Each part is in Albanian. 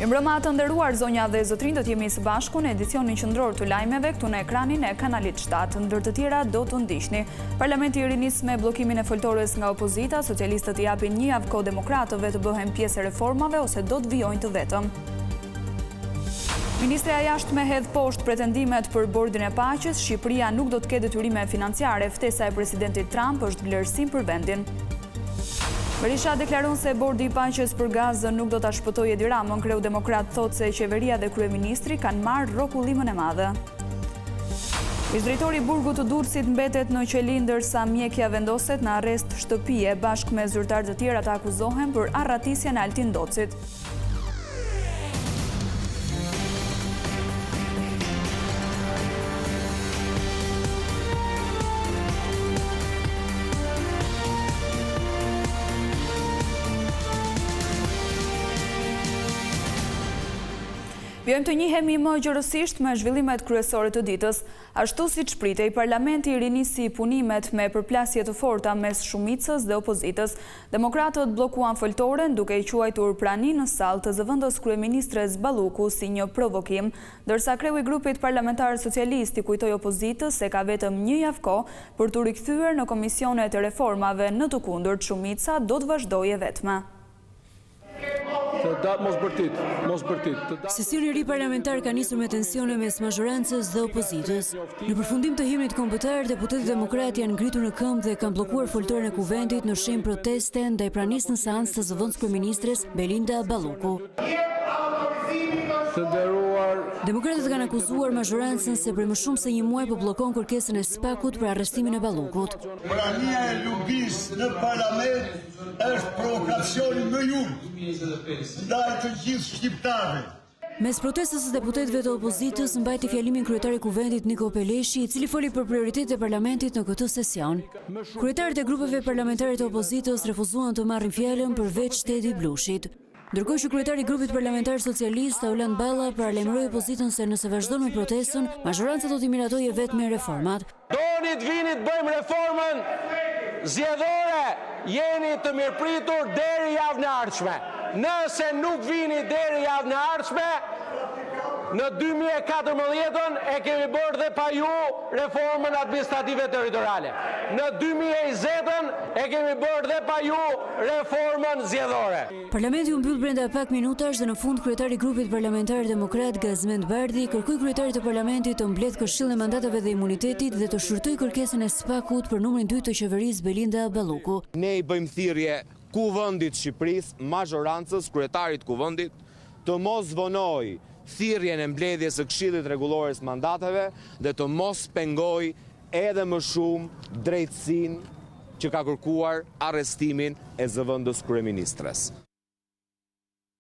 Mirëmbrëma të nderuar zonja dhe zotërinj do të jemi së bashku në edicionin qendror të lajmeve këtu në ekranin e kanalit 7. Ndër të tjera do të ndiqni. Parlamenti rinis me bllokimin e foltores nga opozita, socialistët i japin një javë kohë demokratëve të bëhen pjesë e reformave ose do të vijojnë të vetëm. Ministrja e Jashtme hedh poshtë pretendimet për Bordin e Paqes, Shqipëria nuk do të ketë detyrime financiare, ftesa e presidentit Trump është vlerësim për vendin. Berisha deklaron se Bordi i Paqes për Gazën nuk do ta shpëtojë Edi Ramën, kreu demokrat thotë se qeveria dhe kryeministri kanë marrë rrokullimën e madhe. Ish-drejtori i burgut të Durrësit mbetet në qeli ndërsa mjekja vendoset në arrest shtëpie, bashkë me zyrtarë të tjerë ata akuzohen për arratisjen e Altin Ndocit. Vijojmë të njihemi më gjerësisht me zhvillimet kryesore të ditës. Ashtu siç pritej, Parlamenti rinisi punimet me përplasje të forta mes shumicës dhe opozitës. Demokratët bllokuan foltoren duke e quajtur praninë në sallë të zëvendëskryeministres Balluku si një provokim, ndërsa kreu i grupit parlamentar socialist i kujtoi opozitës se ka vetëm një javë kohë për t'u rikthyer në komisionet e reformave, në të kundërt shumica do të vazhdojë e vetme. Sesioni i ri parlamentar ka nisur me tensione mes mazhorancës dhe opozitës. Në përfundim të himnit kombëtar, deputetët demokratë janë ngritur në këmbë dhe kanë bllokuar foltoren e Kuvendit në shenjë proteste ndaj pranisë në seancë të zëvendëskryeministres Belinda Balluku. Demokratët kanë akuzuar mazhorancën se prej më shumë se një muaj po bllokon kërkesën e SPAK-ut për arrestimin e Ballukut. Prania e Lubisë në parlament Është provokacioni më i ulët ndaj të gjithë shqiptarëve. Mes protestës së deputetëve të opozitës, mbajti fjalimin kryetari i Kuvendit Niko Peleshi, i cili foli për prioritetet e parlamentit në këtë sesion. Kryetarët e grupeve parlamentare të opozitës refuzuan të marrin fjalën përveç Tedi Blushit. Ndërkohë që kryetari i grupit parlamentar socialist, Taulant Balla, paralajmëroi opozitën se nëse vazhdon me protestën, mazhoranca do t'i miratojë e vetme reformat. Doni të vini të bëjmë reformën zgjedhore, jeni të mirëpritur deri javën e ardhshme. Nëse nuk vini deri javën e ardhshme, në 2014-ën e kemi bërë dhe pa ju reformën administrative territoriale. Në 2020-ën e kemi bërë dhe pa ju reformën zgjedhore. Parlamenti u mbyll brenda pak minutash dhe në fund kryetari i grupit parlamentar demokrat Gazment Bardhi kërkoi kryetarit të parlamentit të mbledhë Këshillin e Mandateve dhe Imunitetit dhe të shqyrtojë kërkesën e SPAK-ut për numrin dy të qeverisë Belinda Balluku. Ne i bëjmë thirrje Kuvendit të Shqipërisë, mazhorancës, kryetarit të Kuvendit, të mos vonojë thirrjen e mbledhjes së Këshillit të Rregullores Mandateve dhe të mos pengojë edhe më shumë drejtësinë që ka kërkuar arrestimin e zëvendëskryeministres.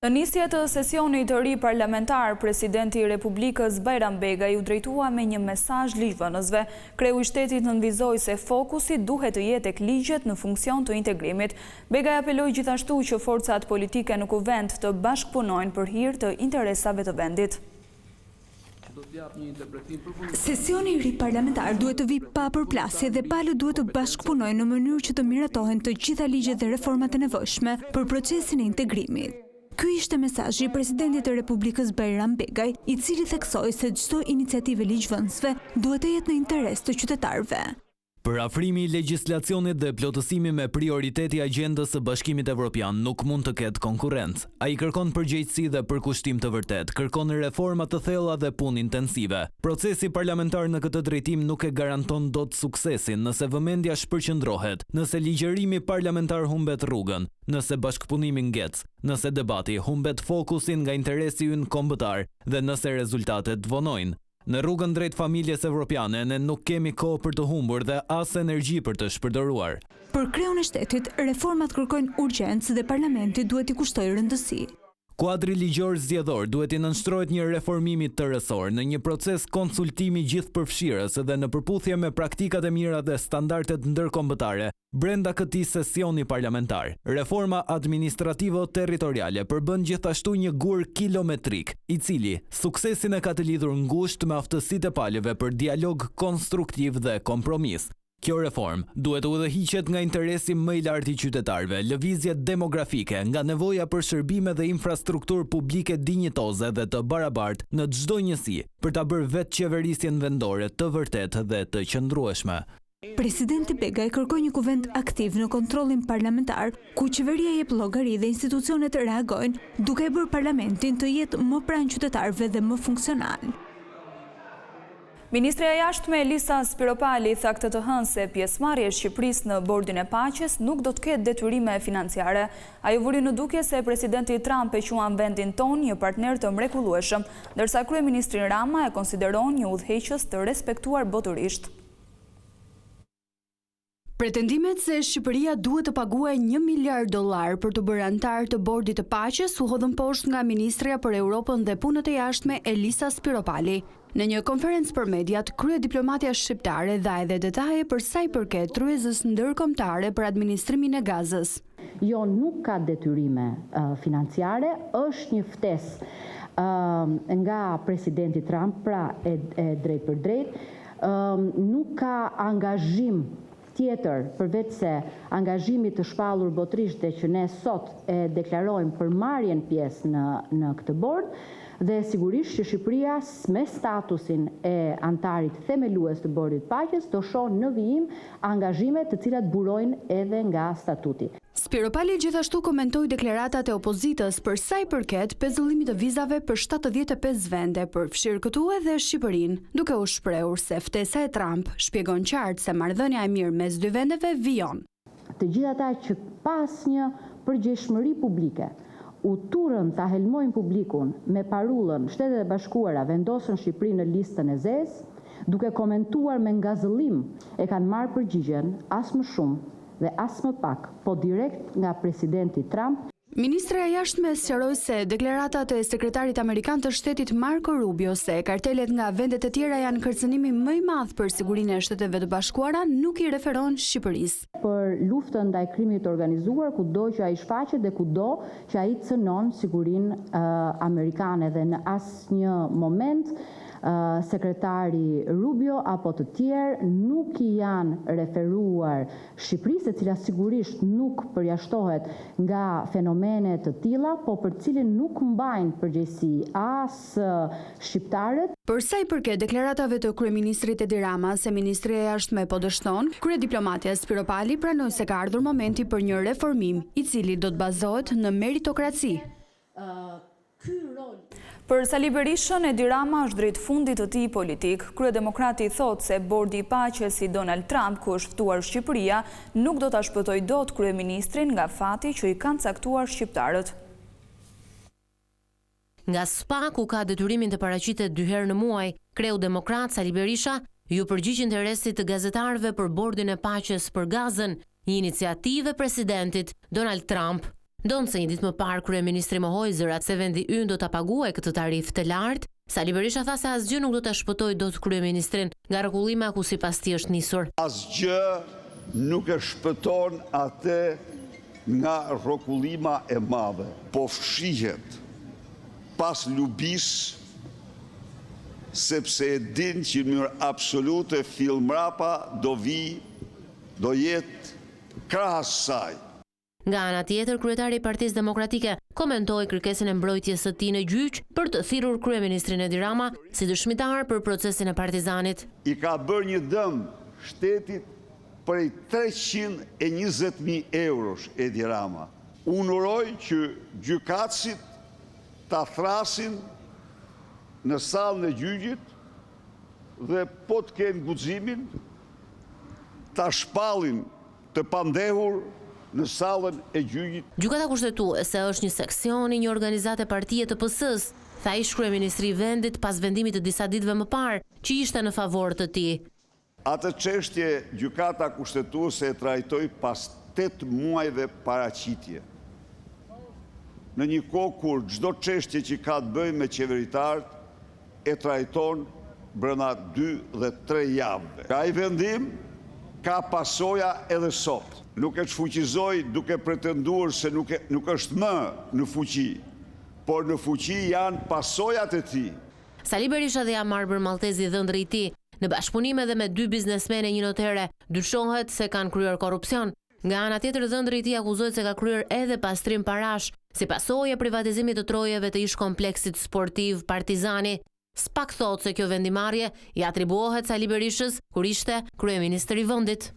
Në nisje të sesionit të ri parlamentar, Presidenti i Republikës, Bajram Begaj iu drejtua me një mesazh ligjvënësve. Kreu i shtetit nënvizoi se fokusi duhet të jetë tek ligjet në funksion të integrimit. Begaj apeloi gjithashtu që forcat politike në Kuvend të bashkëpunojnë për hir të interesave të vendit. Sesioni i ri parlamentar duhet të vijë pa përplasje dhe palët duhet të bashkëpunojnë në mënyrë që të miratohen të gjitha ligjet dhe reformat e nevojshme për procesin e integrimit. Ky ishte mesazhi i Presidentit të Republikës Bajram Begaj, i cili theksoi se çdo iniciativë e ligjvënësve duhet të jetë në interes të qytetarëve. Përafrimi i legjislacionit dhe plotësimi me prioritet i agjendës së Bashkimit Evropian nuk mund të ketë konkurrencë. Ai kërkon përgjegjësi dhe përkushtim të vërtetë, kërkon reforma të thella dhe punë intensive. Procesi parlamentar në këtë drejtim nuk e garanton dot suksesin nëse vëmendja shpërqendrohet, nëse ligjërimi parlamentar humbet rrugën, nëse bashkëpunimi ngec, nëse debati humbet fokusin nga interesi ynë kombëtar dhe nëse rezultatet vonojnë. Në rrugën drejt familjes evropiane ne nuk kemi kohë për të humbur dhe as energji për të shpërdoruar. Për kreun e shtetit, reformat kërkojnë urgjencë dhe parlamenti duhet t'i kushtojë rëndësi. Kuadri ligjor zgjedhor duhet t'i nënshtrohet një reformimi tërësor, në një proces konsultimi gjithëpërfshirës dhe në përputhje me praktikat e mira dhe standardet ndërkombëtare, Brenda këtij sesioni parlamentar, reforma administrativo-territoriale përbën gjithashtu një gur kilometrik, i cili, suksesin e ka të lidhur ngushtë me aftësitë e palëve për dialog konstruktiv dhe kompromis. Kjo reformë duhet të udhëhiqet nga interesi më i lartë i qytetarëve, lëvizjet demografike, nga nevoja për shërbime dhe infrastrukturë publike dinjitoze dhe të barabartë në çdo njësi, për ta bërë vetëqeverisjen vendore të vërtetë dhe të qëndrueshme. Presidenti Begaj kërkoi një kuvend aktiv në kontrollin parlamentar, ku qeveria jep llogari dhe institucionet reagojnë, duke e bërë parlamentin të jetë më pranë qytetarëve dhe më funksional. Ministrja e Jashtme Elisa Spiropali tha këtë të hënë se pjesëmarrja e Shqipërisë në Bordin e Paqes nuk do të ketë detyrime financiare. Ajo vuri në dukje se presidenti Trump e quan vendin tonë një partner të mrekullueshëm, ndërsa kryeministrin Rama e konsideron një udhëheqës të respektuar botërisht. Pretendimet se Shqipëria duhet të paguajë një miliard dollarë për t'u bërë anëtar të Bordit të Paqes u hodhën poshtë nga ministrja për Europën dhe Punët e Jashtme Elisa Spiropali. Në një konferencë për mediat, kryediplomatja shqiptare dha edhe detaje për sa i përket tryezës ndërkombëtare për administrimin e Gazës. Jo, nuk ka detyrime financiare, është një ftesë nga presidenti Trump, pra e drejtpërdrejtë, Nuk ka angazhim tjetër përveçse angazhimit të shpallur botërisht dhe që ne sot e deklarojmë për marrjen pjesë në në këtë bord dhe sigurisht që Shqipëria me statusin e anëtarit themelues të Bordit të Paqes do shohë në vijim angazhime të cilat burojnë edhe nga statuti. Spiropali gjithashtu komentoi deklaratat e opozitës për sa i përket pezullimit të vizave për 75 vende, përfshirë këtu edhe Shqipërinë, duke u shprehur se ftesa e Trump shpjegon qartë se marrëdhënia e mirë mes dy vendeve vijon. Të gjithë ata që pa asnjë përgjegjshmëri publike u turrën ta helmojnë publikun me parullën Shtetet e Bashkuara vendosën Shqipërinë në listën e zezë, duke komentuar me ngazëllim e kanë marrë përgjigjen as më shumë dhe as më pak, po direkt nga presidenti Trump. Ministrja e Jashtme sqaroi se deklaratat e Sekretarit amerikan të Shtetit Marco Rubio se kartelet nga vendet e tjera janë kërcënimi më i madh për sigurinë e Shteteve të Bashkuara nuk i referohen Shqipërisë. Për luftën ndaj krimit të organizuar kudo që ai shfaqet dhe kudo që ai cënon sigurinë amerikane dhe në asnjë moment Sekretari Rubio apo të tjerë nuk i janë referuar Shqipërisë, e cila sigurisht nuk përjashtohet nga fenomene të tilla, po për të cilin nuk mbajnë përgjegjësi as shqiptarët. Për sa i përket deklaratave të kryeministrit Edi Rama se Ministria e Jashtme po dështon, kryediplomatja Spiropali pranoi se ka ardhur momenti për një reformim, i cili do të bazohet në meritokraci. Për Sali Berishën, Edi Rama është drejt fundit të tij politik. Kryedemokrati thotë se Bordi i Paqes i Donald Trump, ku është ftuar Shqipëria, nuk do ta shpëtojë dot kryeministrin nga fati që i kanë caktuar shqiptarët. Nga SPAK, ku ka detyrimin të paraqitet dy herë në muaj, kreu demokrat Sali Berisha iu përgjigj interesit të gazetarëve për Bordin e Paqes për Gazën, një iniciativë e presidentit Donald Trump. Ndonëse një ditë më parë kryeministri mohoi zërat se vendi ynë do ta paguajë këtë tarifë të lartë, Sali Berisha tha se asgjë nuk do ta shpëtojë dot kryeministrin nga rrokullima ku sipas tij është nisur. Asgjë nuk e shpëton atë nga rrokullima e madhe. Po fshihet pas lubisë sepse e din që në mënyrë absolute fill mbrapa do vijë do jetë krahas saj. Nga ana tjetër, kryetari i Partisë Demokratike komentoi kërkesën e mbrojtjes së tij në gjyq për të thirrur kryeministrin Edi Rama si dëshmitar për procesin e Partizanit. I ka bërë një dëm shtetit prej 320.000 eurosh Edi Rama. Unë uroj që gjykatësit ta thërrasin në sallën e gjyqit dhe po të kenë guximin ta shpallin të pandehur në sallën e gjyqit. Gjykata Kushtetuese është një seksion i një organizate partie të PS-së, tha ish-kryeministri i vendit pas vendimit të disa ditëve më parë, që ishte në favor të tij. Atë çështje Gjykata Kushtetuese e trajtoi pas 8 muajve paraqitje. Në një kohë kur çdo çështje që ka të bëjë me qeveritarët e trajton brenda 2 dhe 3 javëve. Ai vendim ka pasoja edhe sot. Nuk e shfuqizoi duke pretenduar se nuk e, nuk është më në fuqi, por në fuqi janë pasojat e tij. Sali Berisha dhe Jamarbër Malltezi dhëndri i tij. në bashkëpunim edhe me dy biznesmenë e një notere, dyshohet se kanë kryer korrupsion. Nga ana tjetër dhëndri i tij akuzohet se ka kryer edhe pastrim parash, si pasojë e privatizimit të trojeve të ish-kompleksit sportiv Partizani. Spak thotë se kjo vendimmarrje i atribuohet Sali Berishës kur ishte kryeministër i vendit.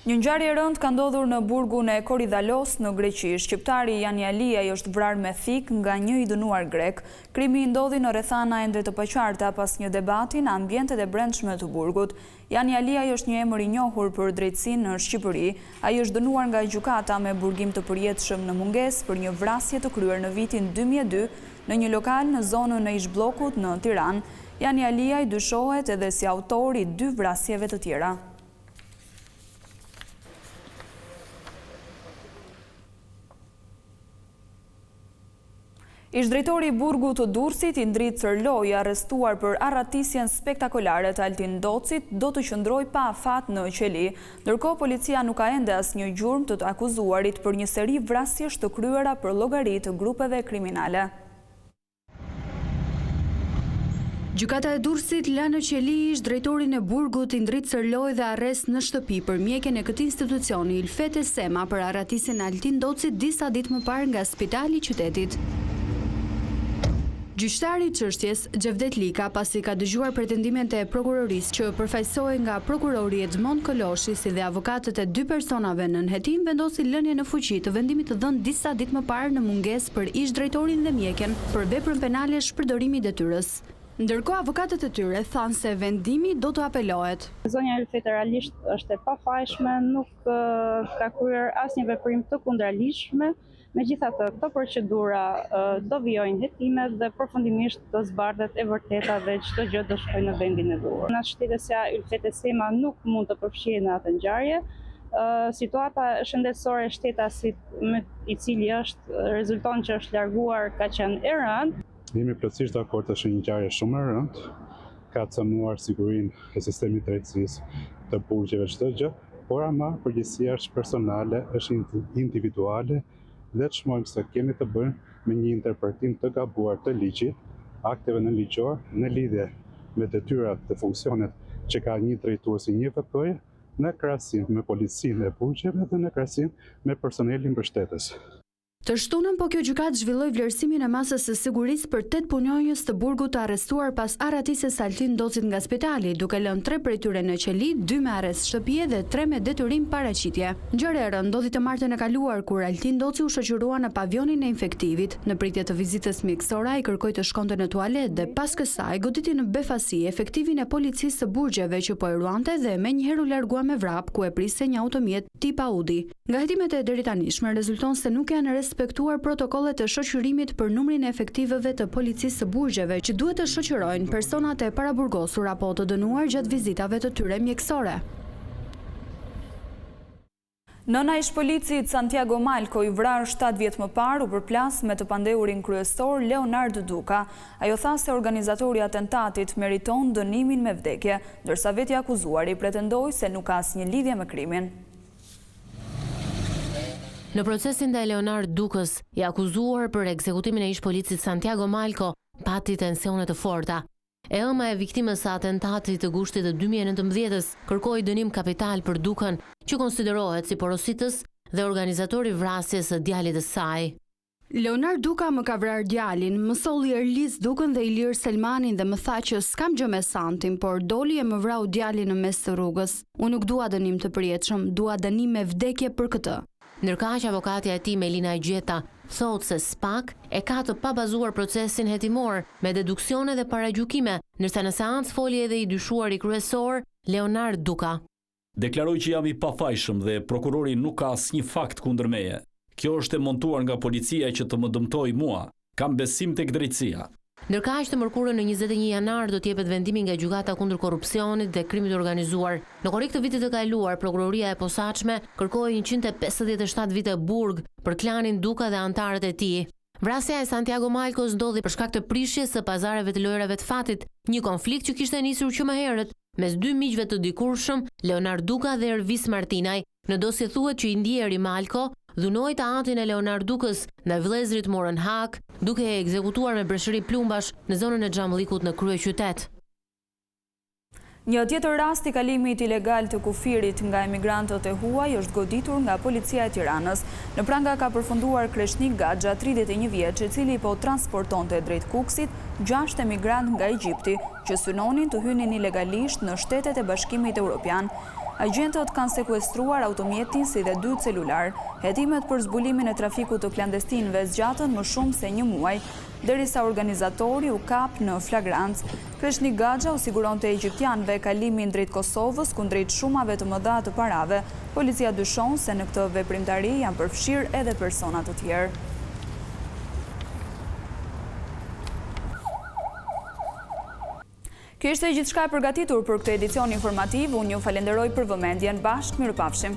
Një ngjarje e rëndë ka ndodhur në burgun e Koridhalos në Greqi. Shqiptari Jani Aliaj është vrarë me thikë nga një i dënuar grek. Krimi ndodhi në rrethana ende të paqarta pas një debati në ambientet e brendshme të burgut. Jani Aliaj është një emër i njohur për drejtësinë në Shqipëri. Ai është dënuar nga gjykata me burgim të përjetshëm në mungesë për një vrasje të kryer në vitin 2002 në një lokal në zonën e ish-bllokut në Tiranë. Jani Aliaj dyshohet edhe si autor i dy vrasjeve të tjera. Ish-drejtori i burgut të Durrësit, Indrit Cërloj, i arrestuar për arratisjen spektakolare të Altin Ndocit, do të qëndrojë pa afat në qeli. Ndërkohë, policia nuk ka ende asnjë gjurmë të të akuzuarit për një seri vrasjesh të kryera për llogari të grupeve kriminale. Gjykata e Durrësit la në qeli ish-drejtorin e burgut Indrit Cërloj dhe arrest në shtëpi për mjeken e këtij institucioni Ylfete Sema për arratisjen e Altin Ndocit disa ditë më parë nga spitali i qytetit. Gjyqtari i çështjes, Xhevdet Lika, pasi ka dëgjuar pretendimet e prokurorisë që përfaqësohej nga prokurori Edmond Koloshi si dhe avokatët e dy personave nën hetim vendosi lënien në fuqi të vendimit të dhënë disa ditë më parë në mungesë për ish-drejtorin dhe mjeken për veprën penale shpërdorimi i detyrës. Ndërkohë avokatët e tyre thanë se vendimi do të apelohet. Zonja Ylfete realisht është e pafajshme, nuk ka kryer asnjë veprim të kundraligjshme, megjithatë këto procedura do vijojnë hetimet dhe përfundimisht do zbardhet e vërteta dhe çdo gjë do shkojë në vendin e duhur. Shtetasja Ylfete Sema nuk mund të përfshihej në atë ngjarje. Situata shëndetësore e shtetasit me i cili është rezulton që është larguar ka qenë e rëndë. Jemi plotësisht dakord është një ngjarje shumë e rëndë, ka cënuar sigurinë e sistemit të drejtësisë, të burgjeve çdo gjë, por ama përgjegjësia është personale, është individuale dhe çmojmë se kemi të bëjmë me një interpretim të gabuar të ligjit, akteve nënligjorë në lidhje me detyrat dhe funksionet që ka një drejtues i një VP-je, në krahasim me policinë e burgjeve dhe në krahasim me personelin mbështetës. Të shtunën po kjo gjykatë zhvilloi vlerësimin e masës së sigurisë për tetë punonjës të burgut të arrestuar pas arratisjes së Altin Ndocit nga spitali, duke lënë tre prej tyre në qeli, dy me arrest shtëpie dhe tre me detyrim paraqitje. Ngjarja e rëndë ndodhi të martën e kaluar, kur Altin Ndoci u shoqërua në pavionin e infektivit. Në pritje të vizitës mjekësore ai kërkoi të shkonte në tualet dhe pas kësaj goditi në befasi efektivin e policisë së burgjeve që po e ruante dhe menjëherë u largua me vrap ku e priste një automjet tip Audi. Nga hetimet e deritanishme rezulton se nuk janë respektuar protokollet e shoqërimit për numrin e efektivëve të policisë së burgjeve që duhet të shoqërojnë personat e paraburgosur apo të dënuar gjatë vizitave të tyre mjekësore. Nëna e ish-policit Santiago Malko, i vrarë shtatë vjet më parë, u përplas me të pandehurin kryesor Leonard Duka. Ajo tha se organizatori i atentatit meriton dënimin me vdekje, ndërsa vetë i akuzuari pretendoi se nuk ka asnjë lidhje me krimin. Në procesin ndaj Leonard Dukës, i akuzuar për ekzekutimin e ish-policit Santiago Malko, pati tensione të forta. E ëma e viktimës së atentatit të gushtit të 2019-ës kërkoi dënim kapital për Dukën, që konsiderohet si porositës dhe organizator i vrasjes së djalit të saj. Leonard Duka më ka vrarë djalin, më solli Erlis Dukën dhe Ilir Selmanin dhe më tha që s'kam gjë me Santin, por doli e më vrau djalin në mes të rrugës. Unë nuk dua dënim të përjetshëm, dua dënim me vdekje për këtë. Ndërkaq avokatja e tij Melina Gjeta thotë se SPAK e ka të pabazuar procesin hetimor me deduksione dhe paragjykime, ndërsa në seancë foli edhe i dyshuari kryesor, Leonard Duka. Deklaroj që jam i pafajshëm dhe prokurori nuk ka asnjë fakt kundër meje. Kjo është e montuar nga policia që të më dëmtojë mua. Kam besim tek drejtësia. Ndërkaq, të mërkurën në 21 janar do të jepet vendimi nga Gjykata kundër Korrupsionit dhe Krimit të Organizuar. Në korrik të vitit të kaluar, Prokuroria e Posaçme kërkoi 157 vite burg për klanin Duka dhe anëtarët e tij. Vrasja e Santiago Malkos ndodhi për shkak të prishjes së pazareve të lojërave të fatit, një konflikt që kishte nisur që më herët mes dy miqve të dikurshëm, Leonard Duka dhe Ervis Martinaj. Në dosje thuhet që i ndjeri Malko. dhunoi të atin e Leonard Dukës, ndaj vëllezërit morën hak, duke e ekzekutuar me breshëri plumbash në zonën e Xhamllikut në kryeqytet. Një tjetër rast i kalimit ilegal të kufirit nga emigrantët e huaj është goditur nga Policia e Tiranës. Në pranga ka përfunduar Kreshnik Gaxha, 31 vjeç, i cili po transportonte drejt Kukësit gjashtë emigrantë nga Egjipti, që synonin të hynin ilegalisht në shtetet e Bashkimit Europian. Agjentët kanë sekuestruar automjetin si dhe dy celularë. Hetimet për zbulimin e trafikut të klandestinëve zgjatën më shumë se një muaj, derisa organizatori u kap në flagrancë. Kreshnik Gaxha u siguronte egjiptianëve kalimin drejt Kosovës kundrejt shumave të mëdha të parave. Policia dyshon se në këtë veprimtari janë përfshirë edhe persona të tjerë. Kjo ishte gjithçka e përgatitur për këtë edicion informativ, unë ju falenderoj për vëmendjen, bashkë mirupafshim.